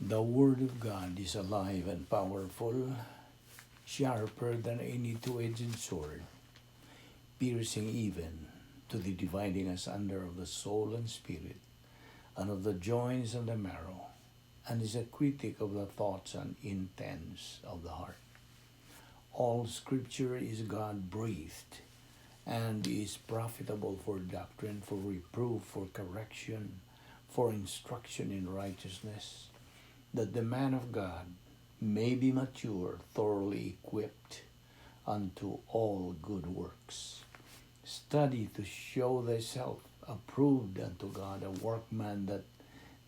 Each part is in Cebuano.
The Word of God is alive and powerful, sharper than any two-edged sword, piercing even to the dividing asunder of the soul and spirit, and of the joints and the marrow, and is a critic of the thoughts and intents of the heart. All Scripture is God-breathed, and is profitable for doctrine, for reproof, for correction, for instruction in righteousness, that the man of God may be mature, thoroughly equipped unto all good works. Study to show thyself approved unto God, a workman that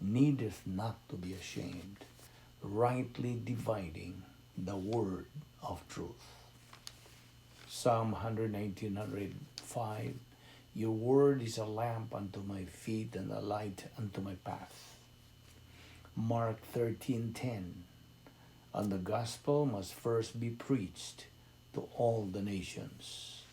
needeth not to be ashamed, rightly dividing the word of truth. Psalm 119, 105: "Your word is a lamp unto my feet and a light unto my path." Mark 13:10: "And the gospel must first be preached to all the nations."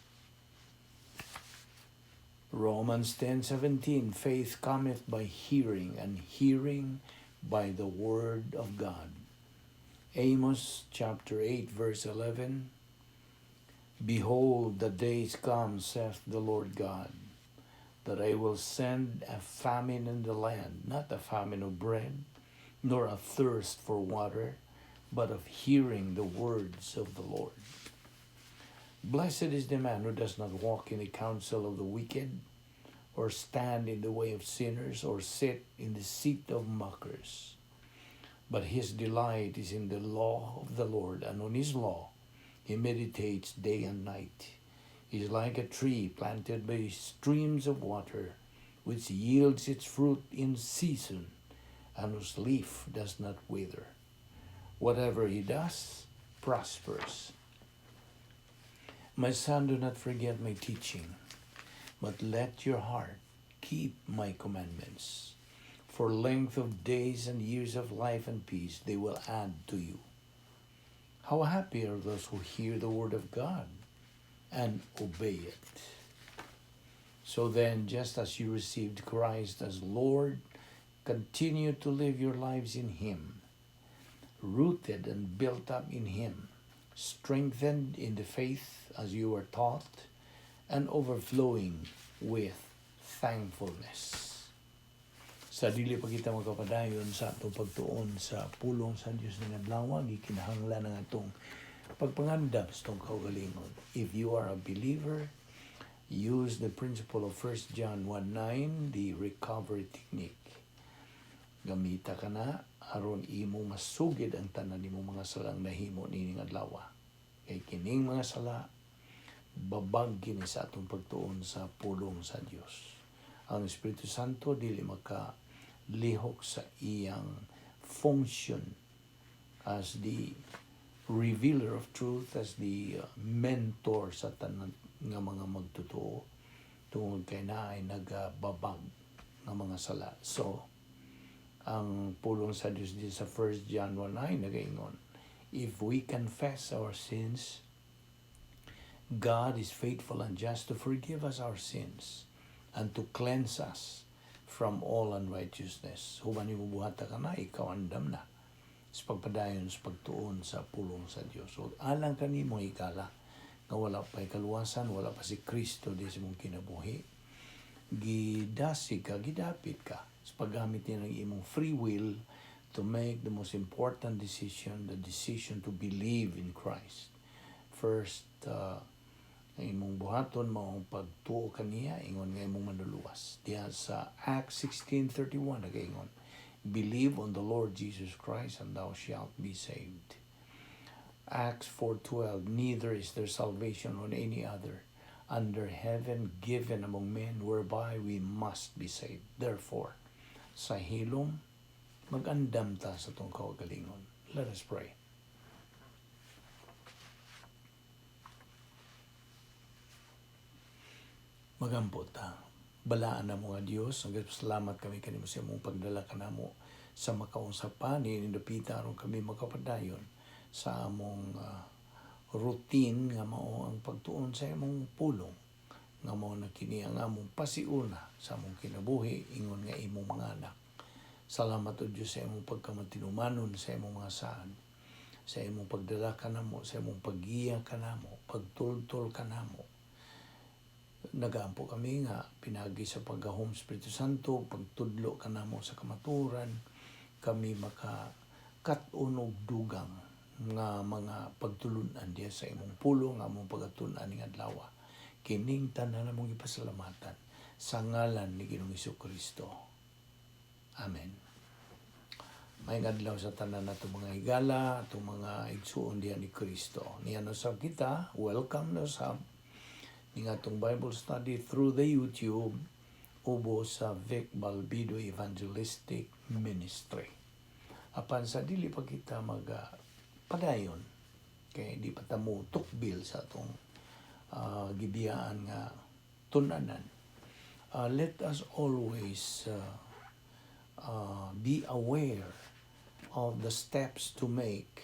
Romans 10:17: "Faith cometh by hearing, and hearing by the word of God." Amos chapter 8 verse 11: "Behold, the days come, saith the Lord God, that I will send a famine in the land, not a famine of bread, nor a thirst for water, but of hearing the words of the Lord." Blessed is the man who does not walk in the counsel of the wicked, or stand in the way of sinners, or sit in the seat of mockers. But his delight is in the law of the Lord, and on his law he meditates day and night. He is like a tree planted by streams of water, which yields its fruit in season, and whose leaf does not wither. Whatever he does prospers. My son, do not forget my teaching, but let your heart keep my commandments. For length of days and years of life and peace they will add to you. How happy are those who hear the word of God and obey it. So then, just as you received Christ as Lord, continue to live your lives in Him, rooted and built up in Him, strengthened in the faith as you were taught, and overflowing with thankfulness. Sa dili pa kita magkapadayon sa atong pagtuon sa pulong sa Dios ning adlaw, gikinahanglan ang atong pagpangandam sa atong kaugalingon. If you are a believer, use the principle of 1 John 1:9, the recovery technique. Gamita kana aron imo masugid ang tanan nimo mga salang nahimo nining adlaw. Kay kining mga sala babag kini sa atong pagtuon sa pulong sa Dios. Ang Espiritu Santo dili maka lihok sa iyang function as the revealer of truth, as the mentor sa tanan nga mga magtotoo, tungod kay naay nagababag nga mga sala. So, ang pulong sa Dios din sa 1 John 1:9 nagaingon, "If we confess our sins, God is faithful and just to forgive us our sins and to cleanse us from all unrighteousness." Human nimo buhata kana, ikaw andam na sa pagpadayon sa pagtuon sa pulong sa Dios. So, alang kanimo higala nga wala pa kaluwasan, wala pa si Kristo di sa imong kinabuhi, gidasig ka, gidapit ka sa paggamit niya ng imong free will to make the most important decision, the decision to believe in Christ. First, ang imong buhaton mao ang pagtuo kaniya ingon nga imong manluluwas. Diha sa Acts 16:31 nagaingon, "Believe on the Lord Jesus Christ and thou shalt be saved." Acts 4:12: "Neither is there salvation on any other under heaven given among men whereby we must be saved." Therefore, sa hilom, magandam ta sa atong kaugalingon. Let us pray. Magampo ta. Balaan na mo nga Dios, ang salamat kami kanimo sa imong pagdala kanamo sa makaunsa pa ni dapita aron kami makapadayon sa among routine nga mao ang pagtuon sa imong pulong nga mao na kini ang among pasiuna sa among kinabuhi ingon nga imong mga anak. Salamat, O Diyos, sa imong pagkamatinumanon sa imong mga saad, sa imong pagdala kanamo, sa imong paggiya kanamo, pagtultol kanamo. Nagaampo kami nga pinagi sa paggahom Espiritu Santo, pagtudlo kanamo sa kamaturan, kami maka kat-on og dugang nga mga pagtulunan diha sa imong pulong nga among pagatun-an ning adlaw. Kining tanan among gipasalamatan sa ngalan ni Ginoong Kristo. Amen. Maayong adlaw sa tanan nato, mga higala, atong mga igsuon diha ni Kristo. Niya na sab kita, welcome na sab ning atong Bible study through the YouTube ubo sa Vic Balbido Evangelistic Ministry. Apan sa dili pa kita mag padayon kay di pa ta mo tukbil sa atong gibiyaan nga tunanan. Let us always be aware of the steps to make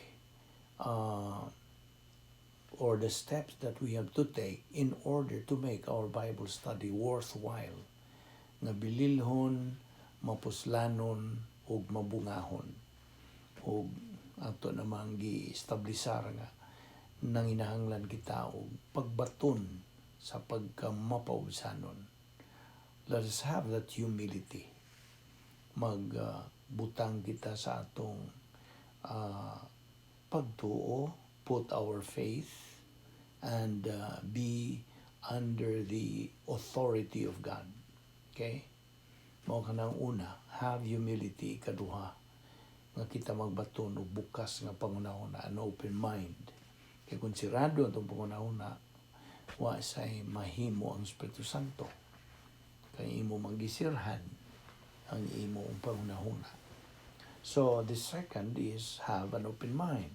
or the steps that we have to take in order to make our Bible study worthwhile, nga bililhon, mapuslanon ug mabungahon, ug ato namang gi-establisar nga nanginahanglan kita og pagbaton sa pagkamapaubsanon. Let us have that humility. Magbutang kita sa atong pagtuo, put our faith and be under the authority of God. Okay? Mao kanang una, have humility. Kaduha, nga kita magbaton og bukas nga panghunahuna, an open mind. Kay kung sirado ang atong panghunahuna, wa say mahimo ang Espiritu Santo. Kay imo magisirhan ang imong panghunahuna. So the second is have an open mind.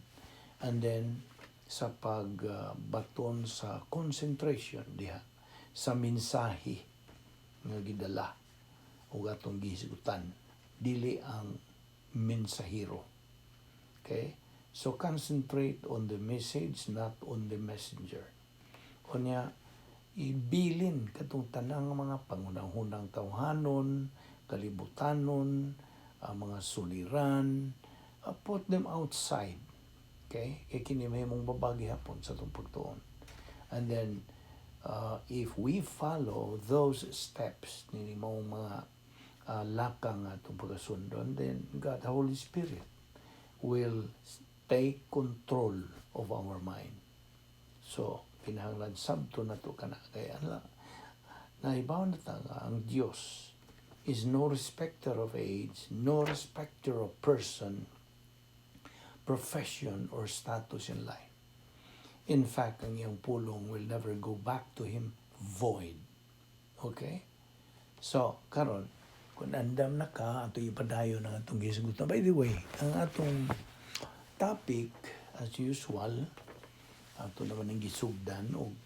And then sa pagbaton sa concentration diha sa mensahe nga gidala ug atong gihisgutan, dili ang mensahero. Okay? So concentrate on the message, not on the messenger. Unya, ibilin katong tanang mga pangunahunang tawhanon, kalibutanon, ang mga suliran, put them outside. Okay? Kay kini mahimong babag gihapon sa atong pagtuon. And then, if we follow those steps ni maong mga lakang atong pagkasundon, then God, the Holy Spirit, will take control of our mind. So, kinahanglan sabto na to kana kay ala nahibaw na ta nga ang Dios is no respecter of age, no respecter of person, profession, or status in life. In fact, ang iyang pulong will never go back to him void. Okay? So, karon, kung andam na ka, ato ipadayon ang atong gisgutan. By the way, ang atong topic, as usual, ato naman ang gisugdan og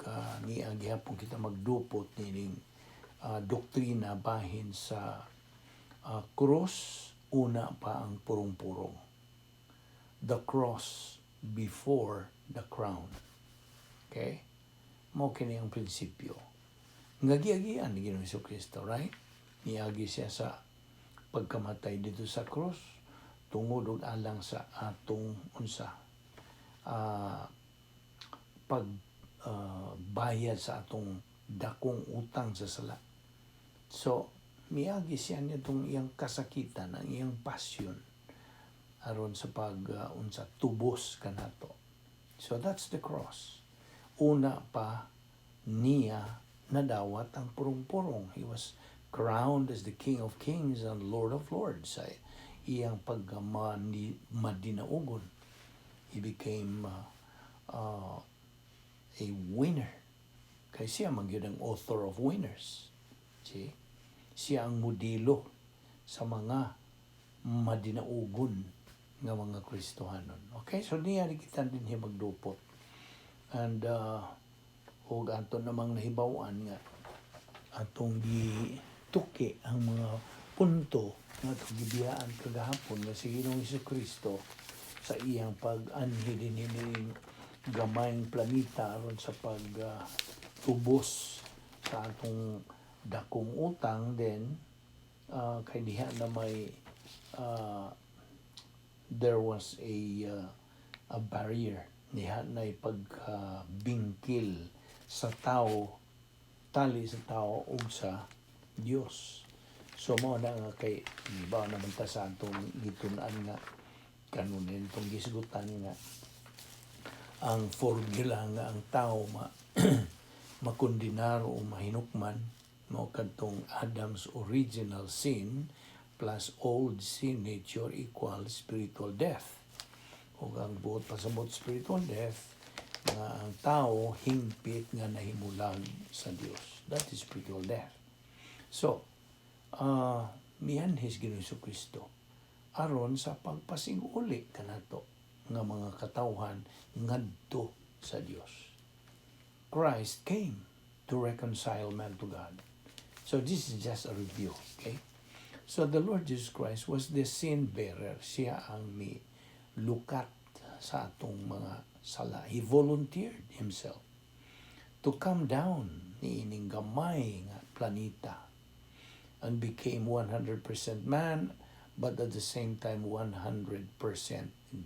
niya gihapon kita magdupot nining doktrina bahin sa cross, una pa ang purong-purong. The cross before the crown. Okay? Mao kini ang prinsipyo. Nga giagian ni Ginoong Kristo, right? Niagi siya sa pagkamatay dito sa cross tungod og alang sa atong unsa pag bayad sa atong dakong utang sa sala. So, miagi siya nitong iyang kasakitan, ang iyang passion aron sa pag unsa tubos kanato. So that's the cross. Una pa niya nadawat ang purong-purong. He was crowned as the King of Kings and Lord of Lords sa iyang pagkamadinaugon. He became a winner. Kay siya man gyud ang author of winners. See? Siya ang modelo sa mga madinaugon nga mga Kristohanon. Okay, so niya ni kita din hiya magdupot. And ug ato namang nahibaw-an nga atong gituki ang mga punto nga atong gibiyaan kagahapon nga si Ginoong Kristo sa iyang pag-anhi dinhi nining gamayng planeta aron sa pag tubos sa atong dakong utang, then kay diha na may There was a barrier diha na pagkabingkil sa tao, tali sa tao ug sa Dios. So mao na nga kay ba naman ta sa atong gitun-an nga kanunin tong gisgutan nga ang formula nga ang tao makondenar o mahinukman mao kadtong Adam's original sin plus old sin nature equals spiritual death. Ug ang buot pasabot spiritual death nga ang tao hingpit nga nahimulag sa Dios. That is spiritual death. So, mianhi si Ginoong Kristo aron sa pagpasig-uli kanato nga mga katawhan ngadto sa Dios. Christ came to reconcile man to God. So this is just a review, okay? So the Lord Jesus Christ was the sin bearer. Siya ang mi lukat sa atong mga sala. He volunteered himself to come down niining gamay nga planeta and became 100% man but at the same time 100%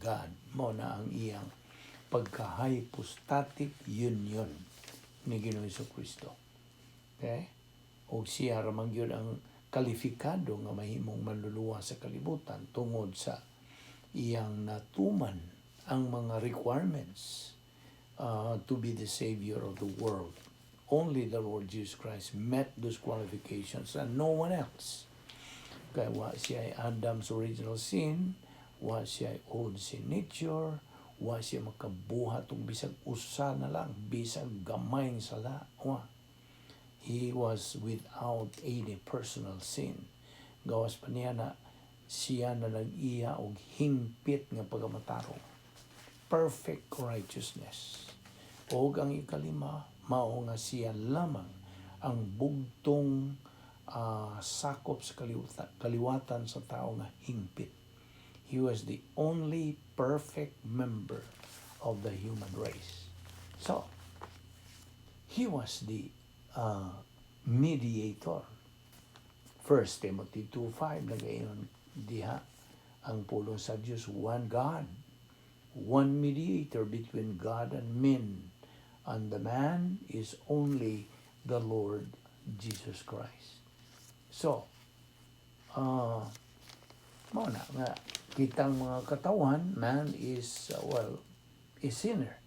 God. Mao na ang iyang pagka-hypostatic union ni Ginoong Kristo. Okay? O siya ra man gyud ang kalifikado nga mahimong manluluwas sa kalibutan tungod sa iyang natuman ang mga requirements to be the savior of the world. Only the Lord Jesus Christ met those qualifications and no one else. Kaya wa siya ay Adam's original sin, wa siya ay old sin nature, wa siya makabuhat og bisag usa na lang, bisag gamay sala. Wa. He was without any personal sin. Gawas pa niya na siya na nag-iya og hingpit nga pagkamatarong. Perfect righteousness. Og ang ikalima, mao nga siya lamang ang bugtong sakop sa kaliwatan sa tao nga hingpit. He was the only perfect member of the human race. So, he was the mediator. 1 Timothy 2:5, nagaingon diha ang pulong sa Dios, one God, one mediator between God and men, and the man is only the Lord Jesus Christ. So, mao na nga kitang mga katawan, man is, well, a sinner,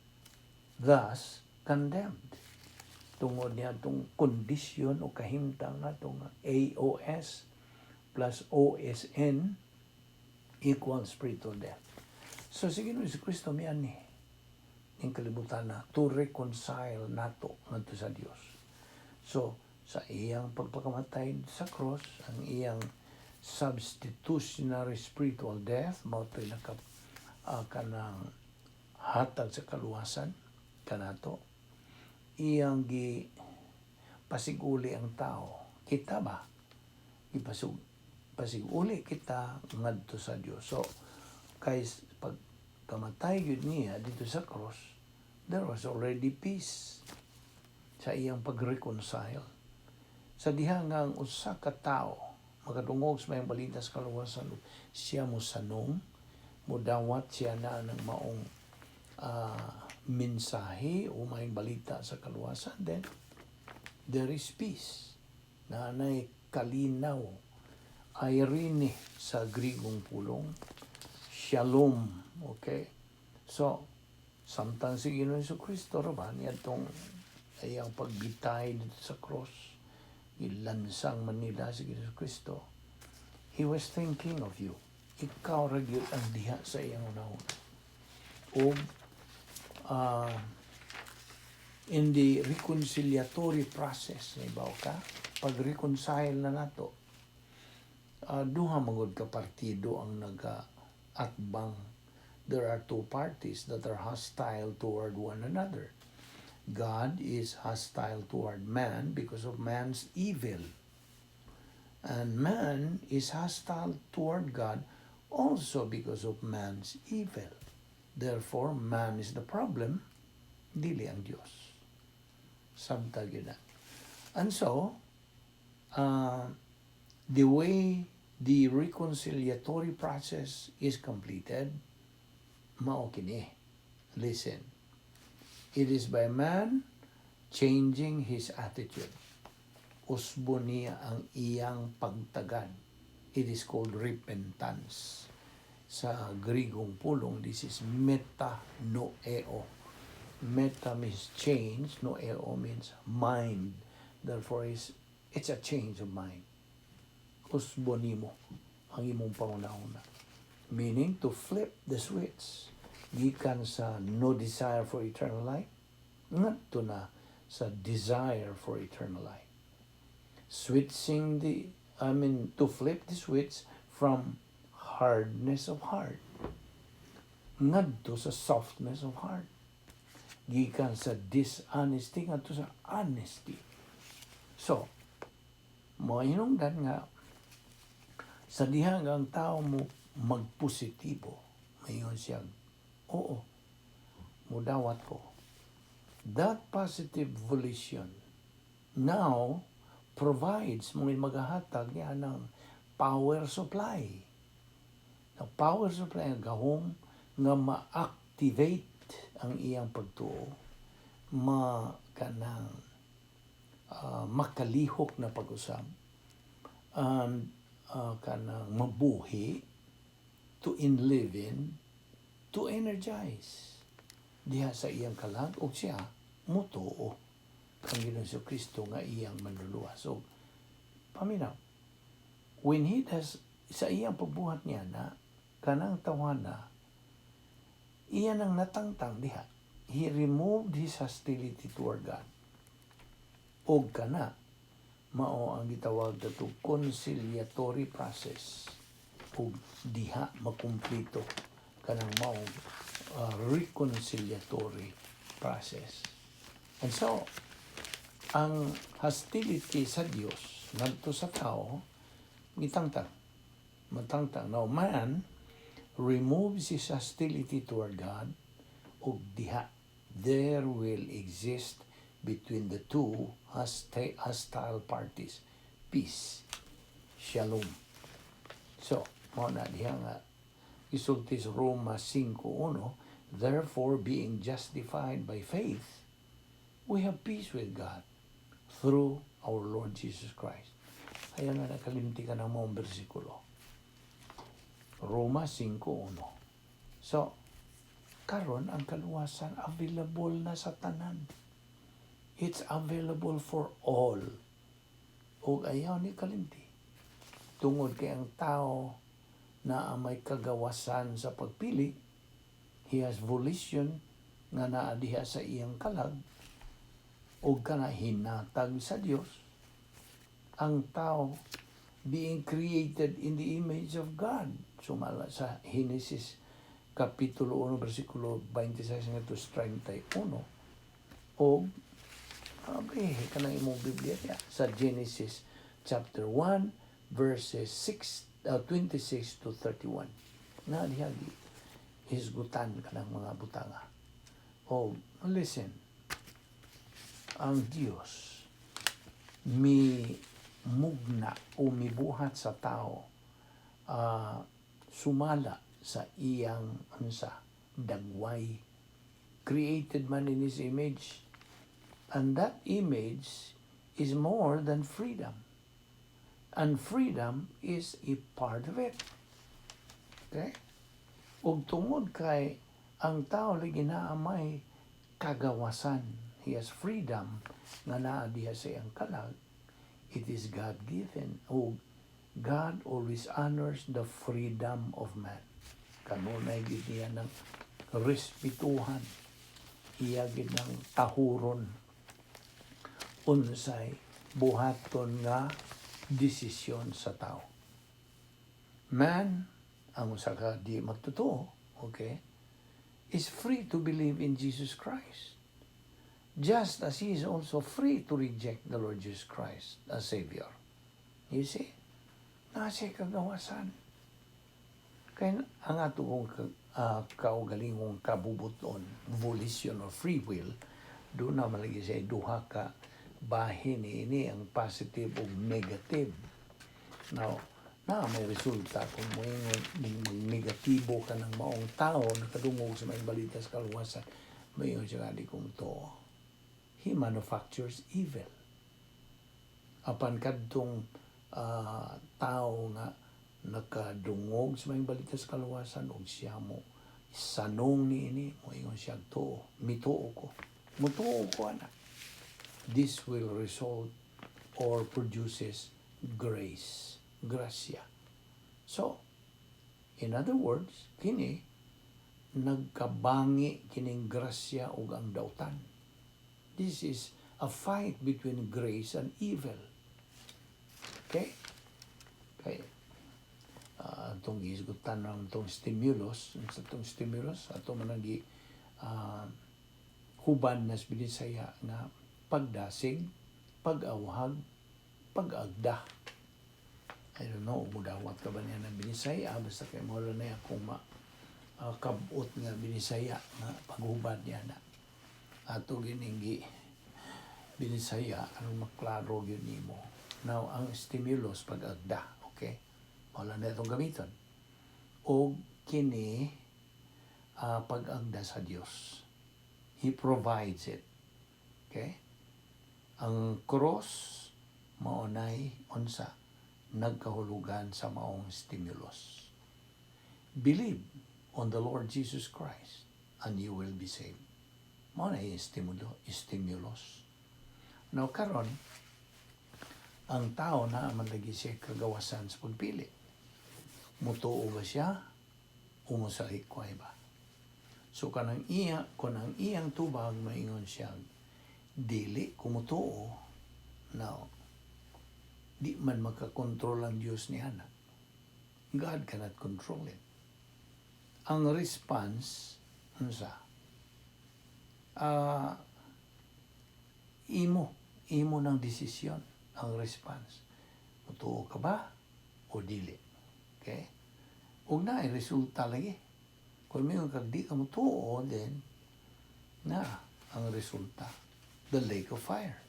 thus condemned. Tungod niya itong kondisyon o kahimtang nato nga AOS plus OSN equals spiritual death. So sige no, si Kristo mianhi ning kalibutan na to reconcile nato ngadto sa Dios. So sa iyang pagpakamatay sa cross, ang iyang substitutionary spiritual death mao to'y naka kanang hatag sa kaluwasan kanato. Iyang gi pasiguli ang tao, kita ba, gipasug pasiguli kita ngadto sa Dios. So kay pag kamatay gyud niya dito sa cross, there was already peace sa iyang pag-reconcile sa diha nga ang usa ka tao makadungog sa mayong balita sa kaluwasan, siya mo sanong, mudawat siya na ng maong mensahe o mayong balita sa kaluwasan, then there is peace na nay kalinaw, eirene sa Grigong pulong, shalom, okay? So samtang si Ginoong Kristo ra ba niya tong iyang pagbitay dito sa cross, gilansang Manila si Ginoong Kristo, he was thinking of you. Ikaw ra gyud ang diha sa iyang hunahuna. Ug in the reconciliatory process, nahibaw ka, pag reconcile na nato, duha magud ka partido ang naga-atbang. There are two parties that are hostile toward one another. God is hostile toward man because of man's evil. And man is hostile toward God also because of man's evil. Therefore, man is the problem, dili ang Diyos. Sabta gyud na. And so, the way The reconciliatory process is completed. Mao kini. Listen. It is by man changing his attitude. Usbo niya ang iyang pagtagad. It is called repentance. Sa Grigong pulong, this is metanoeo. Meta means change, noeo means mind. Therefore, it's a change of mind. Usbo nimo ang imong panghunahuna. Meaning to flip the switch. Gikan sa no desire for eternal life, ngadto na sa desire for eternal life. Switching the, I mean, to flip the switch from hardness of heart ngadto sa softness of heart. Gikan sa dishonesty ngadto sa honesty. So, mohinungdan nga sa diha nga ang tao mo magpositibo, mayon siya, "Oo, mudawat ko." That positive volition now provides, mo magahatag niya ng power supply. The power supply ang gahom nga ma-activate ang iyang pagtuo, ma kanang makalihok na pag-usab, and kanang mabuhi, to enliven, to energize diha sa iyang kalag ug siya mutuo kang Ginoong Kristo nga iyang manluluwas. So, paminaw, when he does, sa iyang pagbuhat niya na, kanang tawana, iya nang natangtang diha. He removed his hostility toward God. Og kana, mao ang gitawag dato conciliatory process ug diha makumplito kanang mao reconciliatory process. And so, ang hostility sa Dios ngadto sa tao gitangtang, matangtang. Now man removes his hostility toward God ug diha there will exist between the two hostile parties peace, shalom. So mao na diha nga isulti sa Roma 5:1, "Therefore, being justified by faith, we have peace with God through our Lord Jesus Christ." Ayaw na nakalimti ka ng mga bersikulo. Roma 5:1. So, karon ang kaluwasan available na sa tanan. It's available for all. Ug ayaw ni kalimti. Tungod kay ang tao na may kagawasan sa pagpili, he has volition nga naa diha sa iyang kalag ug kana hinatag sa Dios. Ang tao being created in the image of God sumala sa Genesis kapitulo 1 bersikulo 26 ngadto 31, o abrihe ka ng imong Biblia diya sa Genesis chapter 1 verses 6 26 to 31 na diha gi hisgutan ka ng mga butanga. O listen, ang Dios mi mugna o mibuhat sa tao sumala sa iyang unsa dagway, created man in His image, and that image is more than freedom, and freedom is a part of it, okay? Ug tungod kay ang tao lagi naa may kagawasan, he has freedom nga naa diha sa iyang kalag, it is God given ug God always honors the freedom of man. Kanunay gid niya ng respetuhan, iya gid ng tahuron unsay buhaton nga desisyon sa tao. Man, ang usa ka di magtotoo, okay, is free to believe in Jesus Christ. Just as he is also free to reject the Lord Jesus Christ as Savior. You see? Nasa kagawasan. Kaya ang ato kong kaugalingong kabubuton, volition or free will, doon na malagi siya duha ka bahin ini, ang positive o negative. Now, Na may resulta kung moingon mag negatibo ka ng maong tao nakadungog sa maayong balita sa kaluwasan, moingon siya nga di ko motuo. He manufactures evil. Apan kadtong tao nga nakadungog sa maayong balita sa kaluwasan ug siya mo sanong niini, moingon siya, "Tuo, mituo ko, mutuo ko ana." This will result or produces grace, grasya. So, in other words, kini nagkabangi kining grasya ug ang dautan. This is a fight between grace and evil. Okay? Kay atong gihisgutan ng itong stimulus, sa itong stimulus, ato man ang gi huban nas Binisaya nga pagdasig, pag-awhag, pag-agda. I don't know, mudawat ka ba niya ng Binisaya, basta kay mo na akong ma kabot nga Binisaya nga paghubad niya na. Ato gining Binisaya, aron maklaro gyud nimo. Now, ang stimulus, pag-agda, okay? Wala na itong gamiton. O kini pag-agda sa Dios. He provides it. Okay? Ang cross maunay unsa nagkahulugan sa maong stimulus. Believe on the Lord Jesus Christ and you will be saved. Mao na yung stimulus. Now karon, ang tao na man lagi siya kagawasan sa pagpili. Mutuo ba siya o mosalikway ba? So kanang iya, kung ang iyang tubag maingon siya, "Dili ko mutuo," now, di man makakontrol ang Diyos ni ana. God cannot control it. Ang response, unsa? Imo ng desisyon ang response. Mutuo ka ba o dili? Okay? Ug naay resulta lagi. Kung may kag di ka mutuo, then na ang resulta. The lake of fire.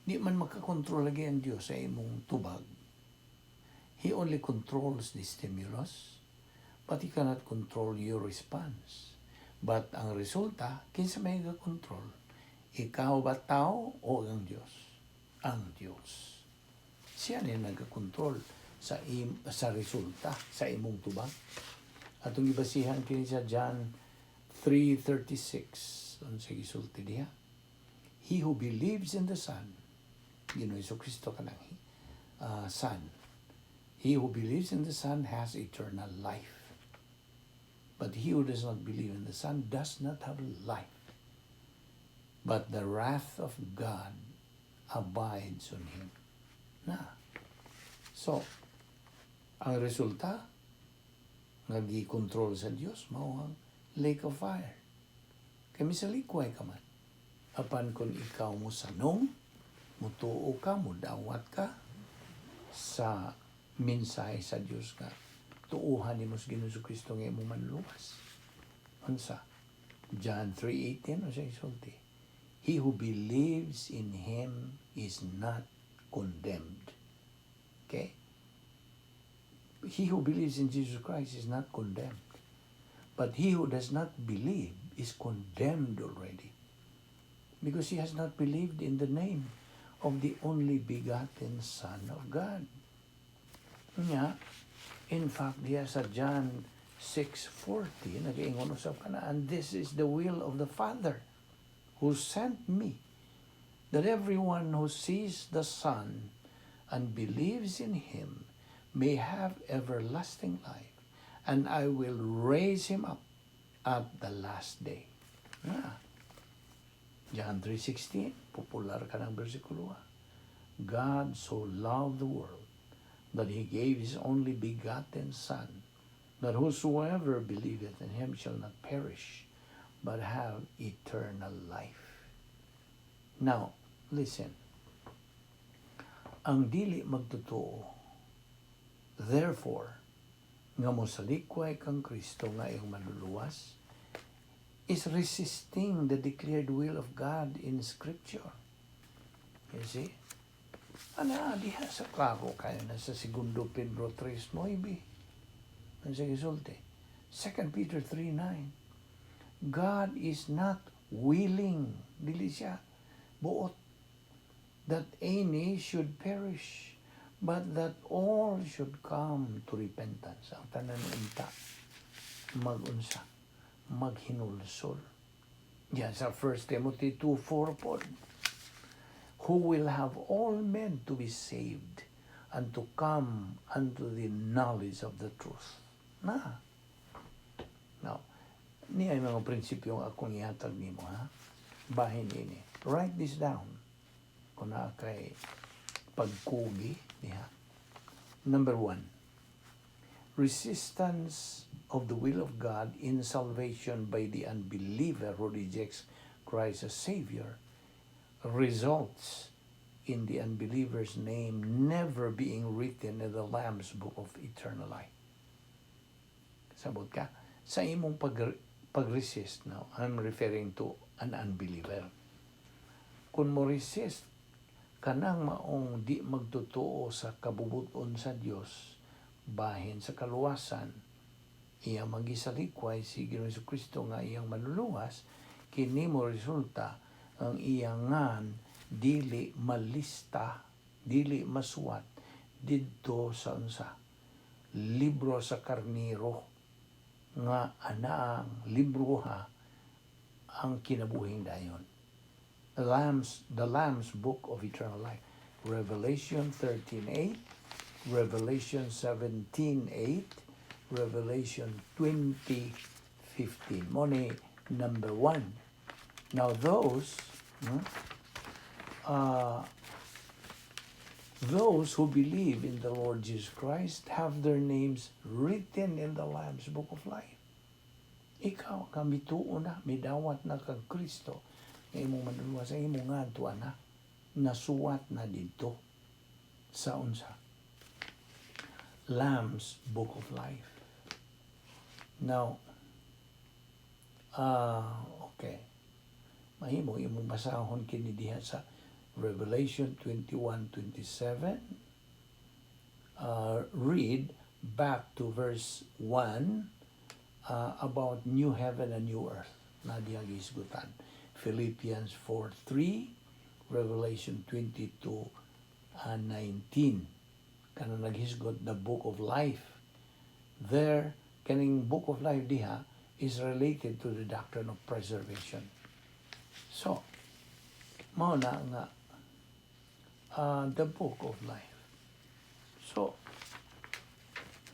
Di man makakontrol lagi ang Diyos sa imong tubag. He only controls the stimulus, but He cannot control your response. But ang resulta, kinsa may control? Ikaw ba, tao, o ang Diyos? Ang Diyos. Siya ni nagakontrol sa resulta sa imong tubag. Atong gibasihan kini sa John 3:36. Unsa gisulti diha? He who believes in the Son, Ginoo Kristo kanang Son. He who believes in the Son has eternal life. But he who does not believe in the Son does not have life. But the wrath of God abides on him. Na. So, ang resulta nga gi-control sa Dios mao ang lake of fire. Kay misalikway ka man. Apan kung ikaw mo sanong, mutuo ka, mudawat ka sa mensahe sa Dios nga tuuhan nimo sa Ginoo Kristo nga imong manluluwas. Unsa? John 3:18, unsa isulti? He who believes in him is not condemned. Okay? He who believes in Jesus Christ is not condemned. But he who does not believe is condemned already, because he has not believed in the name of the only begotten Son of God. Nya, in fact, diya sa John 6:40, nag-ingon usab kana, "And this is the will of the Father who sent me, that everyone who sees the Son and believes in him may have everlasting life, and I will raise him up at the last day." Ah. John 3:16, popular kanang bersikulo. God so loved the world that he gave his only begotten Son, that whosoever believeth in him shall not perish, but have eternal life. Now, listen. Ang dili magtotoo, therefore, nga mosalikway kang Kristo nga iyong manluluwas, is resisting the declared will of God in Scripture. You see? Ana diha sa klaro kayo na sa Segundo Pedro 3.9. Ang sige sulti. 2 Peter 3.9. God is not willing, dili siya buot, that any should perish, but that all should come to repentance. Ang tanan unta, magunsa, maghinulsol. Yan sa 1 Timothy 2.4 po. Who will have all men to be saved and to come unto the knowledge of the truth. Na. Now, niya ay mga prinsipyo ang akong ihatag nimo, ha? Bahin ini. Write this down. Kung naa kay pagkugi niya. Number one, resistance of the will of God in salvation by the unbeliever who rejects Christ as Savior results in the unbeliever's name never being written in the Lamb's Book of Eternal Life. Sabot ka? Sa imong pag-resist now, I'm referring to an unbeliever. Kung mo resist kanang maong di magtotoo sa kabubuton sa Dios bahin sa kaluwasan, iya magisalikway si Ginoong Kristo nga iyang manluluwas, kini mo resulta ang iyang ngan dili malista, dili masuwat didto sa unsa? Libro sa Karniro nga anaang libro ha ang kinabuhing dayon. The Lamb's Book of Eternal Life. Revelation 13:8, Revelation 17:8, Revelation 20:15. Mao ni number one. Now those who believe in the Lord Jesus Christ have their names written in the Lamb's Book of Life. Ikaw, nga mituo na, midawat na kang Kristo, nga imong manluluwas, ang imong ngadto na, nasuwat na dito sa unsa? Lamb's Book of Life. Now, okay. Mahimo imong basahon kini diha sa Revelation 21:27. Read back to verse 1 about new heaven and new earth na diyang gihisgutan. Philippians 4:3, Revelation 22 and 19. Kanang naghisgot the Book of Life. There, kaning Book of Life diha is related to the doctrine of preservation. So, mao na nga the Book of Life. So,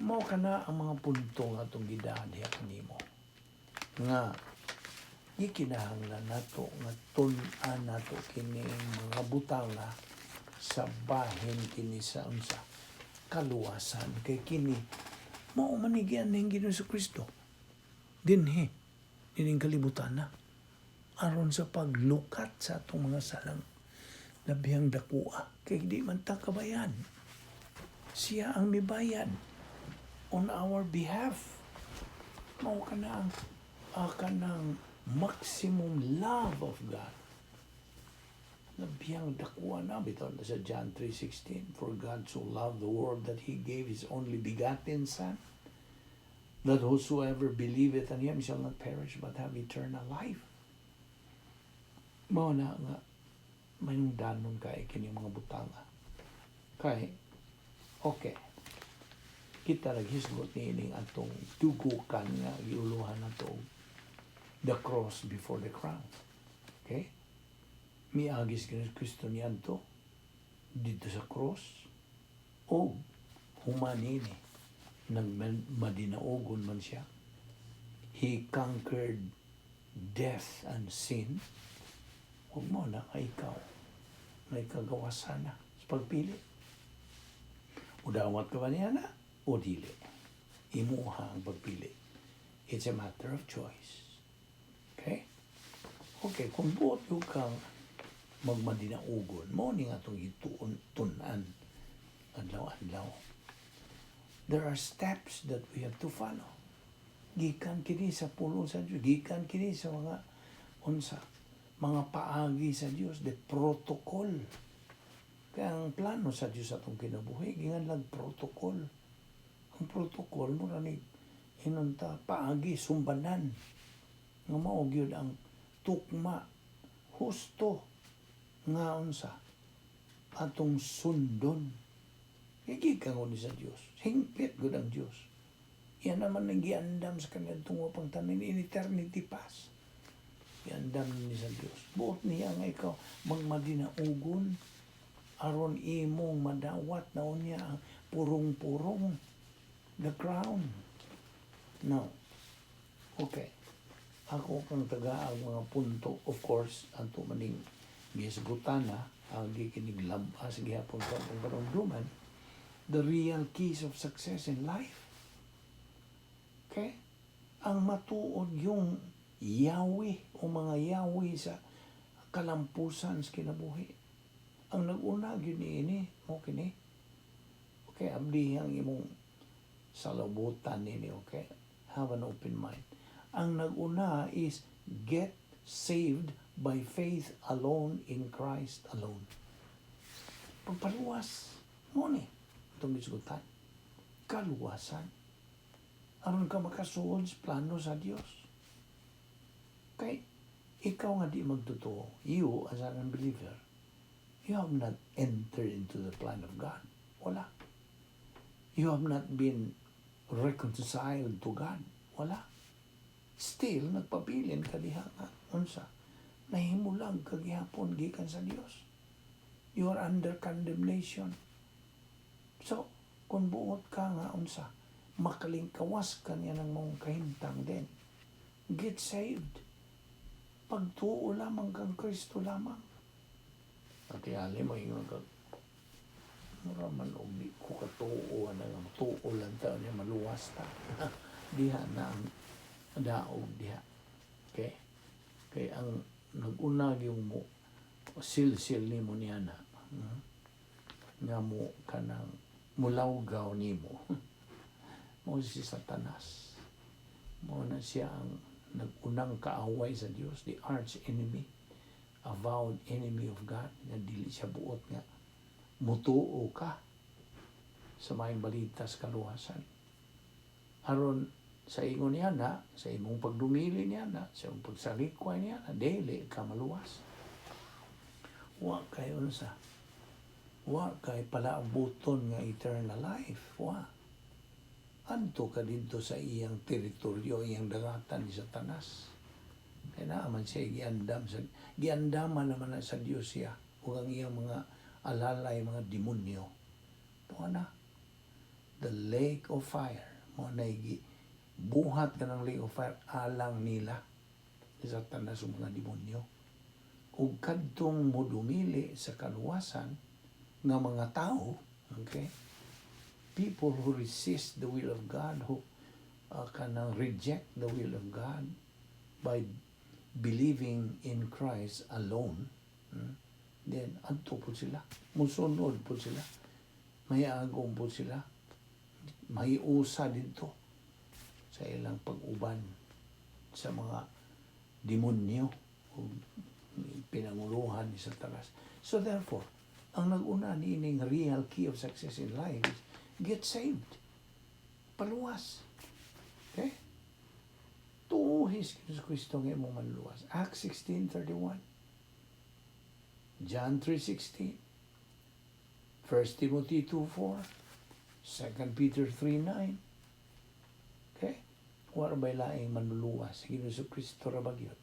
mao kana ang mga punto nga atong gidaan diha kanimo. Nga gikinahanglan nato nga tun-an nato kini mga butanga sa bahin kini sa unsa? Kaluwasan, kay kini mao man ni gianhi ning Ginoong Kristo dinhi dining kalibutan na aron sa paglukat sa atong mga salang labihang dakua, kay di man ta kabayad. Siya ang mibayad on our behalf. Mao kana ang kanang maximum love of God. Labihang dakuha na bitaw na sa John 3:16, "For God so loved the world that He gave His only begotten Son, that whosoever believeth in Him shall not perish but have eternal life." Mao na nga mayong kay kini mga butanga. Kay okay. Kita naghisgot niining atong dugukan nga giuluhan nato, the cross before the crown. Okay? Miagi si Kristo niadto dito sa cross o human ini nagmadinaugon man siya. He conquered death and sin. Huwag mo na nga ikaw may kagawasan na sa pagpili. Udawat ka ba niya na o dili? Imuha ang pagpili. It's a matter of choice. Okay? Okay, kung buot yung kang magmadinaugon, mao ni nga itong gituon tun-an adlaw-adlaw. There are steps that we have to follow. Gikan kini sa pulong sa Dios, gikan kini sa mga unsa? Mga paagi sa Dios, the protocol. Kaya ang plano sa Diyos atong kinabuhi, giingon protocol. Ang protocol mo ni inunta paagi sumbanan nga mao gyud ang tukma, husto nga unsa atong sundon. Gigikan ni sa Dios. Hingpit gud ang Dios. Yan naman ang giandam sa kaniadtong pang tanan in eternity past. Giandam ni sa Dios. Buot niya nga ikaw magmadinaugon aron imong madawat na unya ang purong-purong, the crown. No. Okay. Ako kang taga ang mga punto, of course, ato maning gisgutan na, ang gikinig labas gihapon sa atong karumduman, the real keys of success in life. Okay? Ang matuod yung yawi o mga yawi sa kalampusan sa kinabuhi. Ang nag-una gyud niini mo kini. Okay, abdi ang imong salabutan nini, okay? Have an open mind. Ang nag-una is get saved by faith alone in Christ alone. Pagpaluwas mo ni itong gisgutan. Kaluwasan. Aron ka makasuod sa plano sa Dios. Kay ikaw nga di magtotoo, you as an unbeliever, you have not entered into the plan of God. Wala. You have not been reconciled to God. Wala. Still, nagpabilin ka diha nga. Unsa? Nahimulag ka gihapon gikan sa Dios. You are under condemnation. So, kung buot ka nga unsa, makalingkawas ka niya ng mong kahimtang din. Get saved. Pagtuo lamang kang Kristo lamang. At ali mo ingon ka, mura man og di ko katuo na nga tuo lang ta niya maluwas ta. Diha na ang daog diha. Okay? Kay ang nag-una yung mo silsil nimo niya na nga mo kanang mulawgaw nimo mo si Satanas. Mo na siya ang nag-unang kaaway sa Dios, the arch enemy, avowed enemy of God, nga dili siya buot nga mutuo ka sa maayong balita sa kaluwasan. Aron sa ingon niya na, sa imong pagdumili niya na, sa imong pagsalikway niya na, dili ka maluwas. Wa kay unsa. Wa kay palaabuton nga eternal life. Wa. Adto ka didto sa iyang teritoryo, iyang dagatan ni Satanas. Kaya naaman siya giandam sa giandaman naman na sa Dios siya ug ang iyang mga alalay, mga demonyo. Tuwa na. The lake of fire. Mo na buhat ka ng lake of fire alang nila ni Satanas ug mga demonyo. Ug kadtong modumili sa kaluwasan nga mga tao, okay? People who resist the will of God, who kanang reject the will of God by believing in Christ alone, then adto po sila. Musunod po sila. Mahiagom po sila. Mahiusa dito sa ilang pag-uban sa mga demonyo o pinanguluhan ni Satanas. So therefore, ang nag-una niining real key of success in life is get saved. Paluwas. Okay? Tuuhi si Kristo nga imong manluwas. Acts 16:31. John 3:16. 1 Timothy 2:4. 2 Peter 3:9. Okay? Wala ba'y laing manluluwas? Si Jesu Kristo ra ba gyud?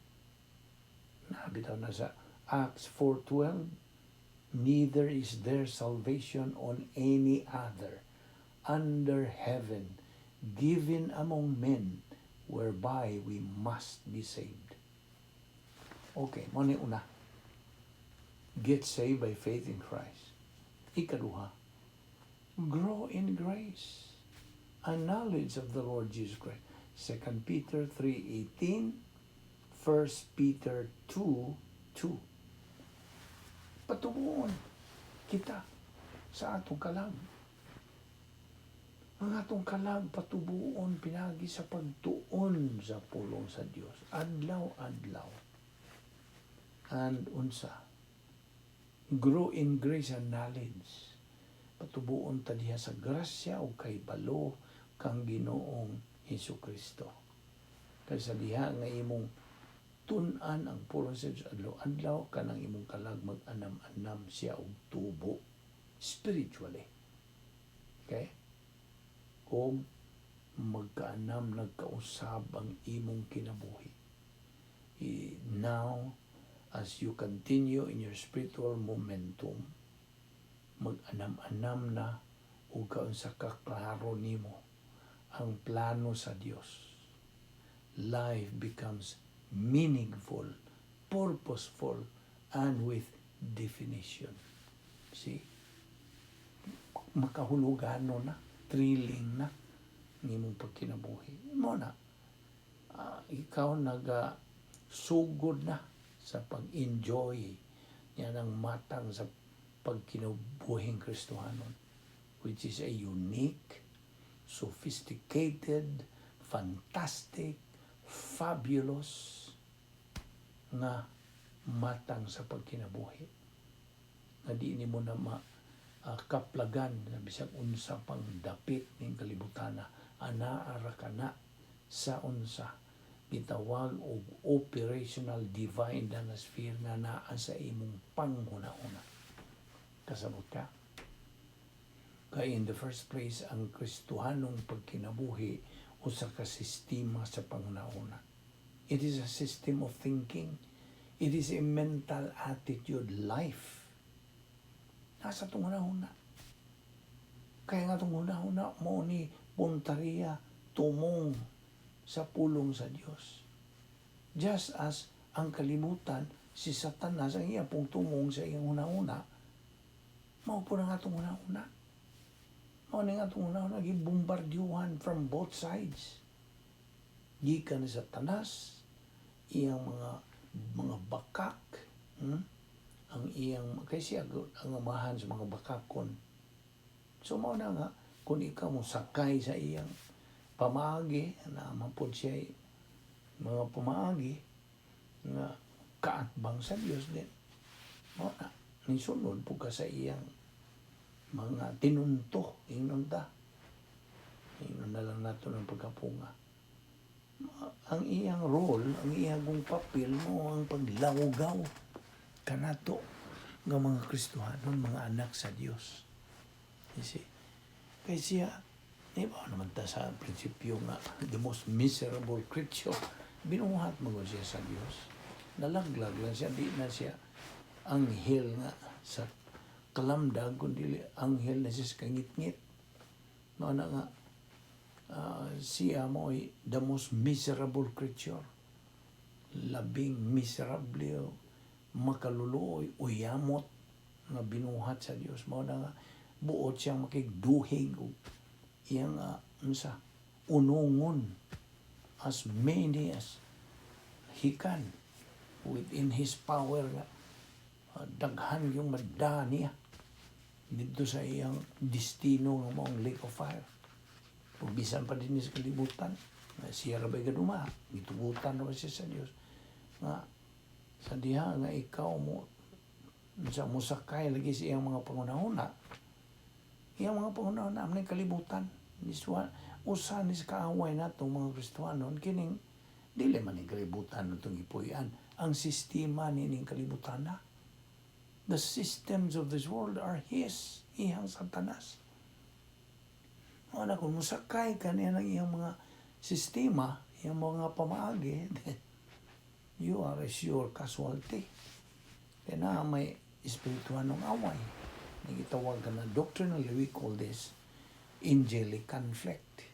Nabitaw na sa Acts 4:12, "Neither is there salvation on any other under heaven given among men whereby we must be saved." Okay, mo ni una. Get saved by faith in Christ. Ikaduha, grow in grace and knowledge of the Lord Jesus Christ. 2 Peter 3:18, 1 Peter 2:2. Patubuon kita sa atong kalag. Ang atong kalag patubuon pinagi sa pagtuon sa pulong sa Dios. Adlaw-adlaw. And unsa? Grow in grace and knowledge. Patubuon ta diha sa grasya o kahibalo kang Ginoong Hesus Kristo. Kay sa diha nga imong tun-an ang pulong sa Dios adlaw-adlaw, kanang imong kalag mag-anam-anam siya og tubo spiritually. Okay? Og magkaanam, nagkausab ang imong kinabuhi. Now, as you continue in your spiritual momentum, mag-anam-anam na ug kaunsa ka klaro nimo ang plano sa Dios. Life becomes meaningful, purposeful, and with definition. See? Makahulugano na, thrilling na ang imong pagkinabuhi. Mao na, ikaw naga sugod na sa pag-enjoy niya ng matang sa pagkinabuhing Kristohanon, which is a unique, sophisticated, fantastic, fabulous nga matang sa pagkinabuhi nga di nimo na ma kaplagan na bisag unsa pang dapit ning kalibutana. Anaa ra ka na sa unsa gitawag og operational divine danasphere nga naa sa imong panghuna-huna. Kasabot ka? Kay in the first place, ang Kristohanong pagkinabuhi usa ka sistema sa panghuna-huna. It is a system of thinking. It is a mental attitude life. Nasa atong hunahuna. Kaya nga atong hunahuna mo ni puntariya tumong sa pulong sa Dios. Just as ang kalibutan, si Satanas ang iya pong tumong sa iyang hunahuna, mao po na nga atong hunahuna. Mao ni nga atong hunahuna, gibombardyuhan from both sides. Gikan ni Satanas, iyang mga bakak, Ang iyang, kay siya ang amahan sa mga bakakon. So mao na nga, kung ikaw mo sakay sa iyang pamaagi, na mapod siya mga pamaagi nga kaatbang sa Dios din. Mao na, nisunod po ka sa iyang mga tinunto, ingnon ta. Ingnon na lang nato ng pagkapunga. Ang iyang role, ang iyang papel mo ang paglawgaw kanato nga mga Kristohanon, mga anak sa Dios. You see? Kay siya, di ba naman ta sa prinsipyo nga the most miserable creature, binuhat mo siya sa Dios. Nalaglag lang siya, di na siya anghel nga sa kalamdag, kundi anghel na siya sa kangitngit. Mao na nga, siya mo the most miserable creature. Labing miserable, makaluluoy, uyamot nga binuhat sa Dios. Mao na nga buot siyang makigduhig og iyang unsa unungon as many as he can within his power nga daghan yung madda niya dito sa iyang destino nga maong lake of fire. Ug bisan pa din sa kalibutan, siya ra ba'y gaduma, gitugutan ra ba siya sa Dios nga sa diha nga ikaw mo sa musakay lagi sa iyang mga pangunahuna, iyang mga pangunahuna ang kalibutan. This one, usa ni sa kaaway nato mga Kristohanon, kining dili man ning kalibutan natong gipuy-an, ang sistema nining kalibutan na. The systems of this world are his, iyang Satanas. Mao na kung musakay ka niya ng iyang mga sistema, iyang mga pamaagi, then you are a sure casualty. Kaya na may espirituanong away. Nagitawag ka na doctrinally, we call this angelic conflict.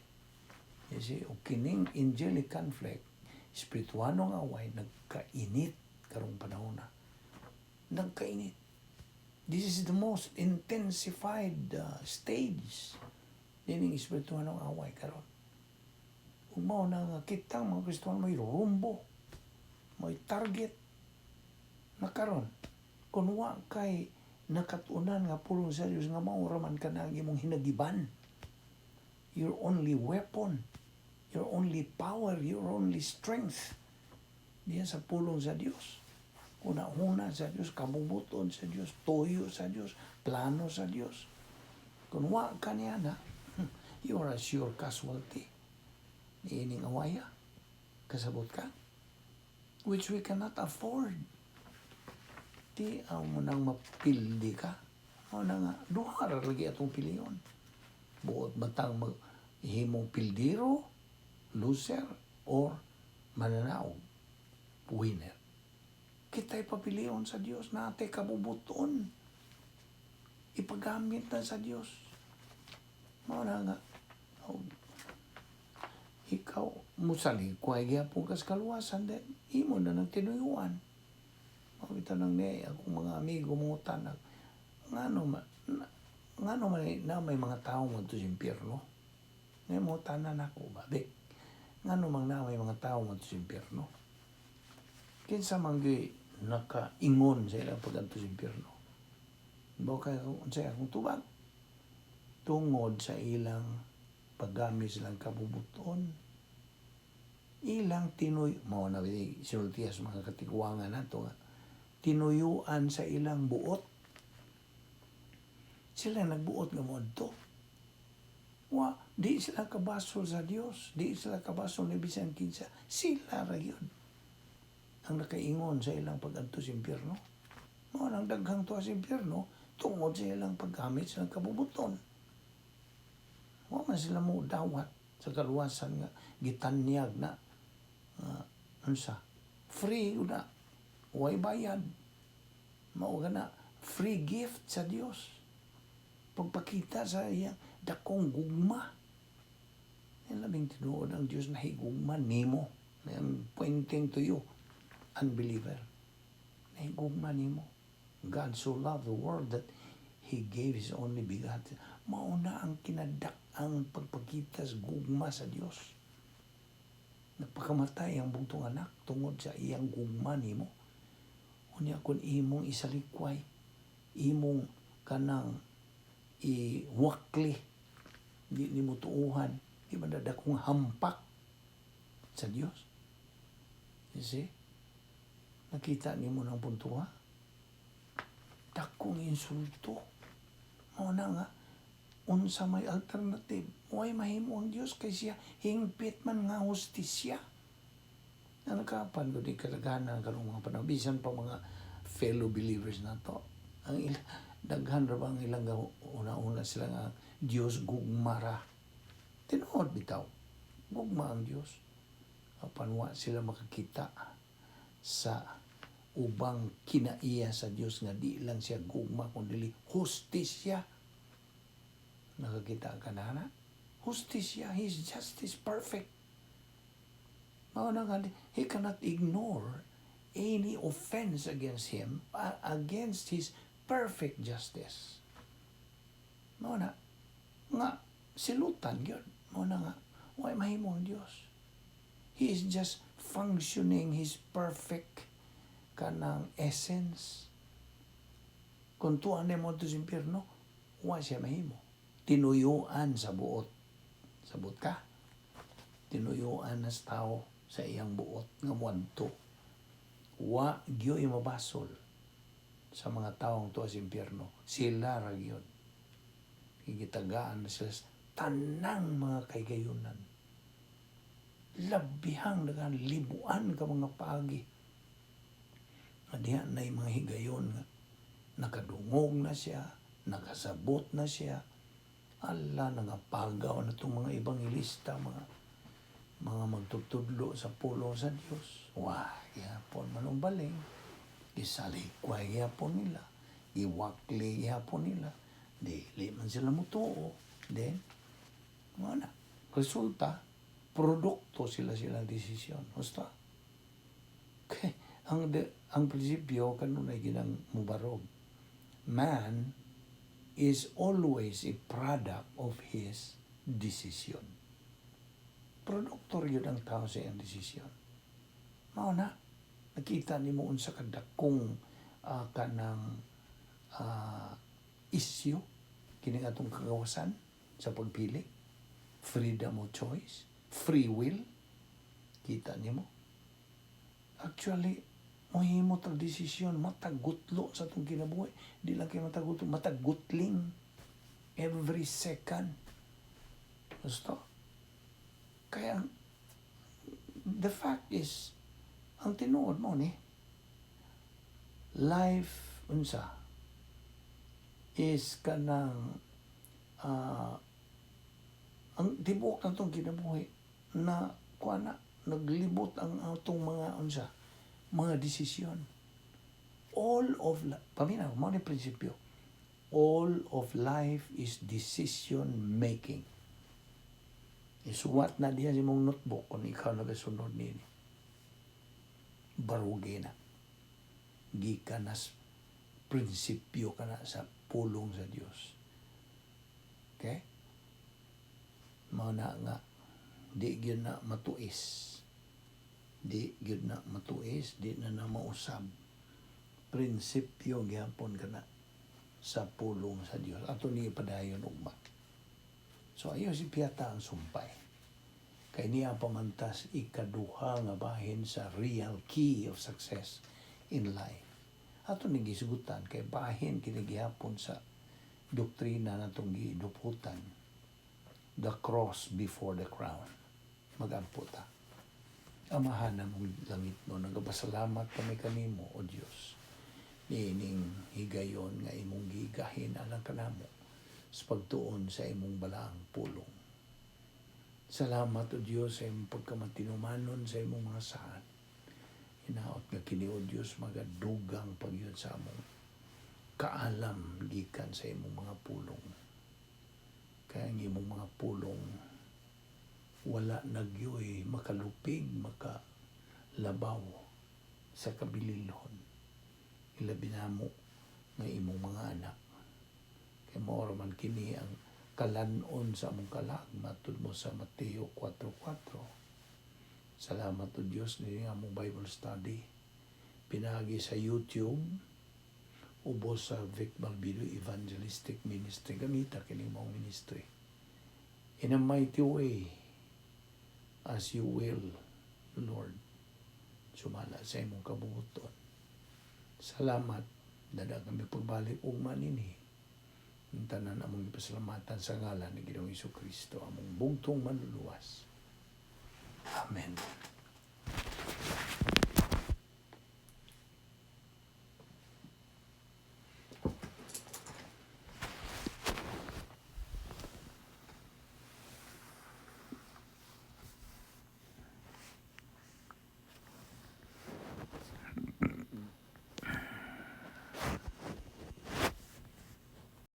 You see, o kining angelic conflict, espirituanong away, nagkainit karong panahon na. Nagkainit. This is the most intensified stage nining espirituanong away karon. Ug mao na nga kitang mga Kristohano may rumbo, may target na karon. Kung wa kay nakatunan nga pulong sa Dios nga mao ra man ka na ang imong hinagiban, your only weapon, your only power, your only strength diyan sa pulong sa Dios. Una-una sa Dios, kabubuton sa Dios, tuyo sa Dios, plano sa Dios. Kung wa ka niya na, you are a sure casualty. Niining awaya. Kasabot ka? Which we cannot afford. Di ang mo nang mapildi ka. Mao na nga, duha ra lagi atong pilion. Buot matang mag himong pildiro, loser, or mananaog, winner. Kita'y papilion sa Dios, nate kabubuton. Ipagamit na sa Dios. Mao na nga, oh, ikaw, musalikway gyapon kas kaluwasan, then imo na nang tinuyuan. Mao bitaw nang ni akong mga amigo mo tanak, ngano man na may mga tao mo sa impyerno? Ngay mo tanan ako ba? Di, ngano man na may mga tao mo sa impyerno? Kinsa man gyud nakaingon sa ilang pag-adto sa impyerno? Bao kay unsay akong tubag? Tungod sa ilang paggamit silang kabubuton, ilang tinuy mao na sinultiya sa mga katigwangan nato nga tinuyuan sa ilang buot. Sila nagbuot nga moadto. Wa di sila kabasol sa Dios, di sila kabasol ni bisan kinsa. Sila ra gyud ang nakaingon sa ilang pag-adto sa impyerno. Mao nang daghang tuwa sa impyerno tungod sa ilang paggamit sa kabubuton. Wa man sila mo dawat sa kaluwasan nga gitanyag na unsa, free na, way bayad. Mao na free gift sa Dios, pagpakita sa iyang dakong gugma. Yan labing tinuod, ang Dios na higugma nimo. I'm pointing to you, unbeliever. Nahigugma nimo. God so loved the world that He gave His only begotten. Mauna ang kinadak ang pagpakita sa gugma sa Dios. Nagpakamatay ang bugtong anak tungod sa iyang gugma nimo. Unya kung imong isalikway, imong kanang iwakli, di nimo tuuhan, di man dakong hampak sa Dios. You see? Nakita nimo ng punto, ha? Dakong insulto. Mao na nga, unsa may alternative? Way mahimo ang Dios kay siya hingpit man nga hustisya. Na nakapan ko di kadaghanan karong mga panahon, bisan pa mga fellow believers na to. Ang daghan ra ba ang ilang una-una sila nga Dios gugmara. Tinuod bitaw. Gugma ang Dios. Apan wa sila makakita sa ubang kinaiya sa Dios nga di lang siya gugma kundi hustisya. Nakakita ka na na? Hustisya, His justice perfect. Mao na nga, He cannot ignore any offense against Him, against His perfect justice. Mao na nga silutan gyud. Mao na nga, way mahimo ang Dios. He is just functioning His perfect kanang essence. Kung tuan mo to sa impyerno, wa siya mahimo. Tinuyuan sa buot. Sabot ka? Tinuyuan na sa tao sa iyang buot nga muadto. Wa gyoy mabasol sa mga taong tuwa sa impyerno. Sila ra gyud. Gitagaan na sila sa tanang mga kaygayunan. Labihang daghan, libuan ka mga paagi. Nga diha na yung mga higayon nga nakadungog na siya, nakasabot na siya. Ala, nangapagaw na itong mga ebanghelista, mga magtutudlo sa pulong sa Dios. Wah, gihapon manumbaling. Gisalikway gihapon nila. Giwakli gihapon nila. Dili man sila mutuo. Then, mao na. Resulta, produkto sila silang desisyon. Basta. Okay. Ang prinsipyo, kanunay ginang mubarog. Man is always a product of his decision. Produktor yun ang tao sa iyang desisyon. Mao na, nakita nimo unsa kadakong kanang isyu kini atong kagawasan sa pagpili. Freedom of choice, free will. Kita nimo. Actually, Mohimo tag desisyon, matag gutlo sa atong kinabuhi. Di lang kay matag gutlo, matag gutling every second. Gusto? Kaya, the fact is, ang tinuod mo ni, life, unsa, is kanang, ang tibuok na itong kinabuhi na kuha na, naglibot ang atong mga unsa, mga desisyon. All of, paminaw, mao ni prinsipyo, all of life is decision making. Isuwat na diya sa imong notebook kung ikaw nagasunod nini. Barugi na. Gikan na prinsipyo ka na sa pulong sa Dios. Okay? Mao na nga di gyud na matuis. Di gyud na matuis, di na na mausab. Prinsipyo gyapon kana sa pulong sa Dios. Ato ni padayon ugma. So ayaw si piyata ang sumpay. Kay niya pamantas ikaduha nga bahin sa real key of success in life. Ato ni gisugutan kay bahin kini gihapon sa doktrina natong giduputan. The cross before the crown. Magampo ta. Amahan namong langit no, nagapasalamat kami kanimo, O Dios, niining higayon nga imong gigahin alang kanamo sa pagtuon sa imong balaang pulong. Salamat, O Dios, sa imong pagkamatinumanon sa imong mga saad. Hinaot nga kini, O Dios, magadugang pagyud sa among kaalam gikan sa imong mga pulong. Kaya ang imong mga pulong wala nagyoy makalupig, makalabaw sa kabililhon. Ilabi namo nga imong mga anak. Kay mao man kini ang kalanon sa among kalag matud mo sa Mateo 4:4. Salamat, O Dios, ni among Bible study pinagi sa YouTube ubos sa Vic Balbido Evangelistic Ministry. Gamita kini mong ministry in a mighty way as you will, Lord, sumala sa imong kabubuton. Salamat. Dada kami pagbalik ugma nini. Ang tanan among ipasalamatan sa ngalan ni Ginoong Kristo, among bugtong manluluwas. Amen.